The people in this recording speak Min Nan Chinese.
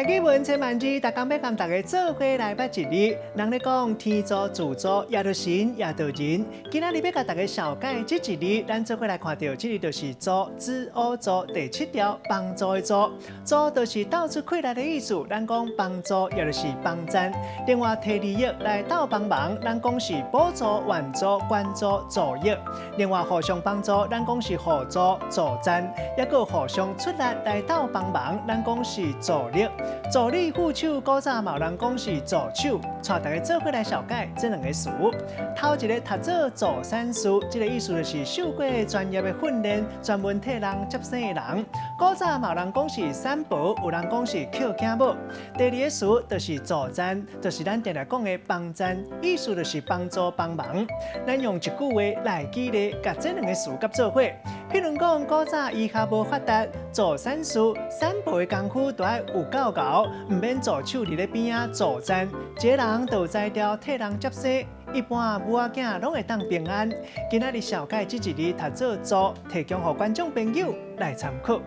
語文千萬字，逐工欲共大家做伙來捌一字。人咧講天助自助，也著神也著人。今仔日欲共大家紹介這一字，咱做伙來看著，這個就是助，子烏助第七條幫助的助。助就是鬥出氣力的意思。咱講幫助，也就是幫贊。另外提利益來鬥幫忙，咱講是補助、援助、關注、助益。另外互相幫助，咱講是互助、助贊，抑閣互相出力來鬥幫忙，咱講是助力。助理副手古早嘛有人講是助手，帶大家做伙來紹介這兩个詞。頭一个讀做助產士，這个意思就是受過專業的訓練，專門替人接生的人。古早嘛有人講是產婆，有人講是抾囝母。第二个詞就是助贊，就是咱定定講的幫贊，意思就是幫助幫忙。咱用一句話來舉例，共這兩个詞佮做伙。譬如講，古早醫學無發達，助產士、產婆的功夫都愛有夠𠢕，毋免助手佇咧邊仔助贊，一个人就有才調替人接生，一般母仔囝攏會當平安。今仔日紹介這一字讀做助，提供予觀眾朋友來參考。